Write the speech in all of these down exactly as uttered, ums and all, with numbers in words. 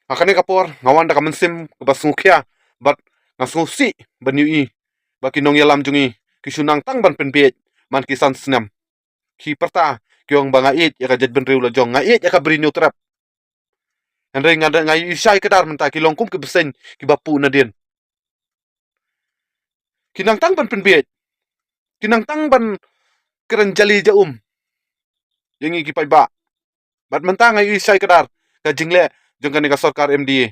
Ha kane ka por nga wan da ka mynsiem kaba sngewkhia bad nga sngewsih ban ïohi ba ki nongïalam jong ngi ki shu nang tang ban pynbiej man ki san snem. Ki pyrta ki ong ba nga ïeit ïa ka jaitbynriew la jong, nga ïeit ïa ka Bri Hynñiewtrep. Hynrei nga, nga ïohi shai kdar mynta ki long kum ki bseiñ kiba puh nadien. Ki nang tang ban pynbiej. Ki nang tang ban kren jali ja um ïa ngi ki paidbah. Bad mynta nga ïohi shai kdar ka jingleh jong kane ka sorkar M D A.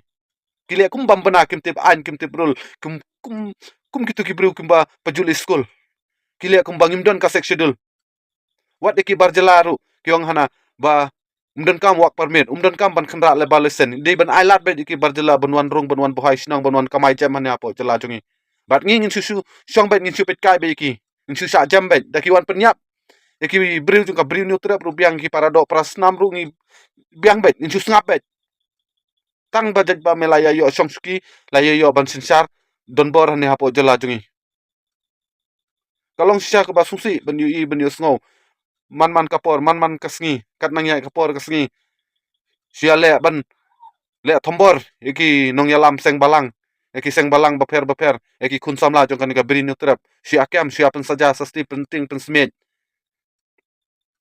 Ki leh kum bym bna, kim tip aiñ, kim tip rule, kum, kum, kum kitu ki briew kumba pa juli skul. Ki leh kumba ngim don ka Sixth Schedule. Wat ïa ki bar jylla ruh ki ong hana ba um donkam work permit, um donkam ban kynrad labour license. Dei ban ai lad beit ïa ki bar jylla ban wan rung, ban wan buhai shnong, ban wan kamai jem hane hapoh jylla jong ngi. Bad ngi ngin shu, shu shong beit, ngin shu peitkai beit ïa ki. Ngin shu shah jem beit da ki wan pynïap ïa ki briew jong ka Bri Hynñiewtrep ruh biang, ki para doh para snam ruh ngi biang beit, ngin shu sngap beit. Tang ba jait ba me la ïa ïoh shong shuki, la ïa ïoh ban synshar donbor hane hapoh jylla jong ngi. Ka long shisha kaba sngewsih ban ïohi ban ïohsngew. Man man ka por, man man ka sngi, kat nang ïa ka por ka sngi, shu ïaleh ban leh thombor ïa ki nongïalam seng balang, ïa ki seng balang bapher bapher, ïa ki khun samla jong kane ka Bri Hynñiewtrep. Shu ïa kem, shu ïa pynsaja sasti, pyntieng pynsmiej.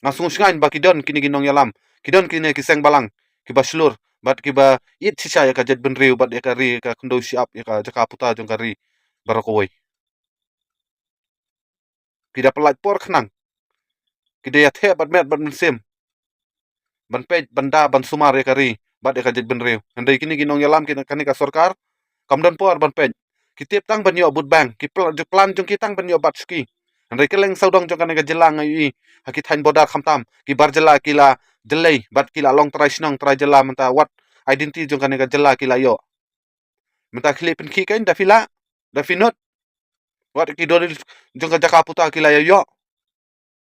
Nga sngewsih ngan ba ki don kine ki nongïalam, ki don kine ki seng balang kiba shlur bad kiba ïeit shisha ïa ka jaitbynriew bad ïa ka ri, ïa ka khyndew shyiap, ïa ka jaka puta jong ka ri baroh kawei. Ki da pyllait por khnang, ki da ïatheh bad met bad mynsiem ban peit, ban da, ban sumar ïa ka ri bad ïa ka jaitbynriew. Hynrei kine ki nongïalam, kine, kane ka sorkar kam don por ban peit. Ki tip tang ban ïoh vote bank, ki pl-, plan jong ki tang ban ïoh bat shuki. Hynrei kylleng sawdong jong kane ka jylla nga ïohi ha ki thaiñ border khamtam ki bar jylla ki la jyllei bad ki la long trai shnong trai jylla. Mynta wat identity jong kane ka jylla ki la ïoh. Mynta khlieh pynkhih kein da phi lah, da phi nud. Wat ki dor jong ka jaka puta ki la ïa ïoh.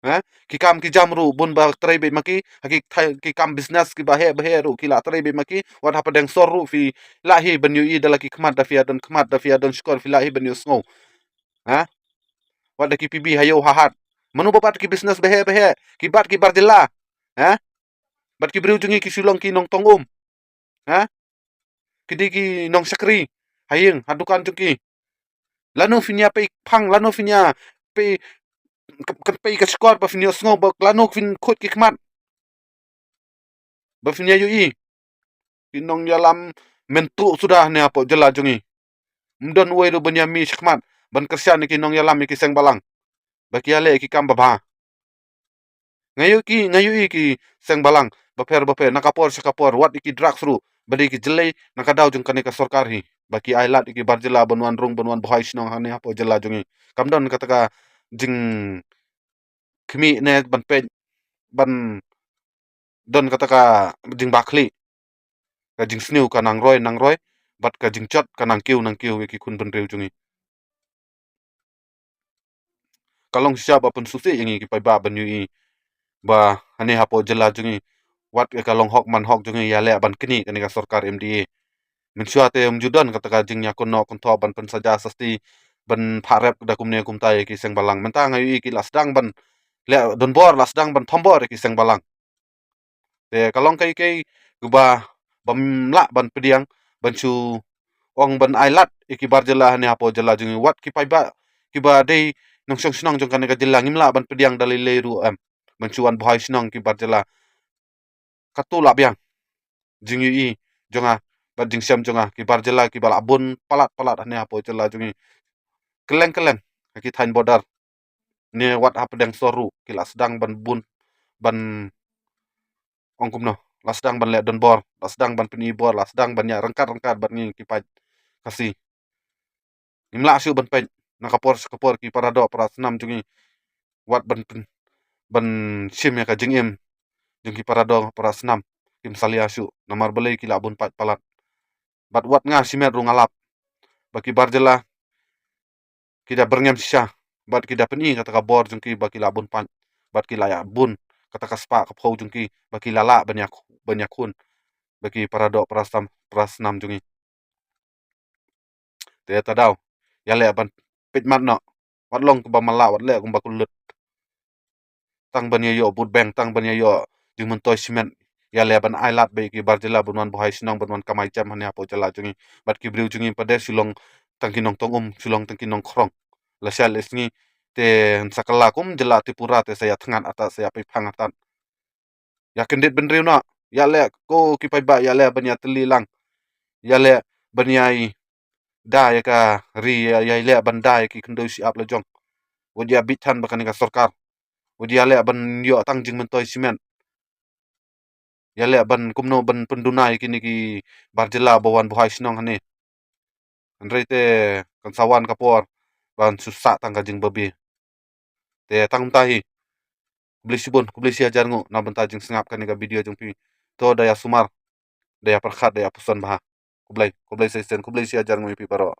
Ha? Ki kam ki jam ruh bun ba trei beit ma ki, ha ki thai, ki kam business kiba heh ba heh ruh ki la trei beit ma ki. Wat hapdeng sor ruh phi lah hi ban ïohi da la ki khmat, da phi ïa don khmat, da phi ïa don shkor, phi lah hi ban ïohsngew. Ha? Wat da ki P B ha ïew ha hat. Mano ba bat ki business ba heh ba heh, ki bat ki bar jylla. Ha? Bad ki briew jong ngi ki shu long ki nongtong um. Ha? Ki dei ki nongshakri ha ïing ha dukan jong ki. Lano phin ïa pei phang, lano phin ïa pei, kan pei ka shkor ba phin ïohsngew, ba lano phin khuid ki khmat ba phin ïa ïohi. Ki nongïalam mynta suda hane hapoh jylla jong ngi. Ym don uwei ruh ban ïa mih shakhmat ban kyrshan ïa ki nongïalam, ïa ki seng balang ba ki ïaleh ïa ki kam babha. Nga ïohi ki, nga ïohi ki seng balang bapher bapher, na ka por sha ka por, wat ïa ki drugs ruh ba dei ki jyllei na ka daw jong kane ka sorkar hi, ba ki ai lad ïa ki bar jylla ban wan rung, ban wan buhai shnong hane hapoh jylla jong ngi. Kam don kata ka jingkhmih ne ban peit, ban don kata ka jingbakhlieh. Ka jingsniew ka nang roi nang roi bad ka jingjot ka nang kiew nang kiew ïa ki khun bynriew jong ngi. Ka long shisha ba pynsngewsih ïa ngi ki paidbah ban ïohi ba hane hapoh jylla jong ngi, wat ïa ka long hok man hok jong ngi, ïaleh ban knieh kane ka sorkar M D A. Mynshuwa te ym ju don kata ka jingïakynnoh kynthoh ban pynsaja sasti, ban pharep da kumne kumta ïa ki seng balang. Mynta nga ïohi ki la sdang ban leh donbor, la sdang ban thombor ïa ki seng balang. Te ka long kaei kaei kaba bym lah ban pdiang ban shu ong ban ai lad ïa ki bar jylla hane hapoh jylla jong ngi. Wat ki paidbah kiba dei nongshong shnong jong kane ka jylla, ngim lah ban pdiang da lei lei ruh em ban shu wan buhai shnong ki bar jylla. Katto lah biang jingïohi jong nga bad jingshem jong nga, ki bar jylla kiba la bun palat palat hane hapoh jylla jong ngi. Kylleng kylleng ha ki thaiñ border ne wat hapdeng sor ruh ki la sdang ban bun, ban ong kumno, la sdang ban leh donbor, la sdang ban pyni bor, la sdang ban ïa ryngkat ryngkat bad ngi ki paid Khasi. Ngim lah shuh ban peit na ka por sha ka por, ki para doh para snam jong ngi. Wat ban pyn-, ban shim ïa ka jingim jong ki para doh para snam, kim salia shuh namar balei ki la bun paid palat. Bad wat nga shimet ruh nga lap ba ki bar jylla ki da byrngem shisha bad ki da pyni kata ka bor jong ki ba ki la bun paid bad ki la ïa bun kata ka spah ka phew jong ki ba ki la lah ban ïa, ban ïakhun ba ki para doh para snam, para snam jong ngi. Te ta daw ïaleh ban peit mat noh, wat long kumba mala, wat leh kumba kulut. Tang ban ïa ïoh vote bank, tang ban ïa ïoh jingmyntoi shimet, Ïaleh ban ai lad bad ki bar jylla ban wan buhai shnong, ban wan kamai jem hangne hapoh jylla jong ngi. Bad ki briew jong ngi pat de shu long tang ki nongtong um, shu long tang ki nongkhrong. Lashai lashisngi te sa kylla kum jylla Tripura te sa ïa thngan artat, sa ïa pei phang artat. Ïa kyndit bynriew noh, ïaleh ko ki paidbah, ïaleh ban ïa tylli lang. Ïaleh ban ïa da ïa ka ri, ïa, ïaleh ban da ïa ki khyndew shi ap la jong. Wat ïa bit than bad kane ka sorkar. Wat ïaleh ban ïoh tang jingmyntoi shimet. Ïaleh ban kumno ban pynduna ïa kine ki bar jylla ba wan buhai shnong hangne. Hynrei te kan sa wan ka por ban shu sah tang ka jingbabe. Te tang mynta hi. Khublei shibun, khublei shi hajar nguh na bynta jingsngap kane ka video jong phi. To da ïa sumar, da ïa pyrkhat, da ïa puson bha. Khublei, khublei sa shisien, khublei shi hajar nguh ïa phi baroh.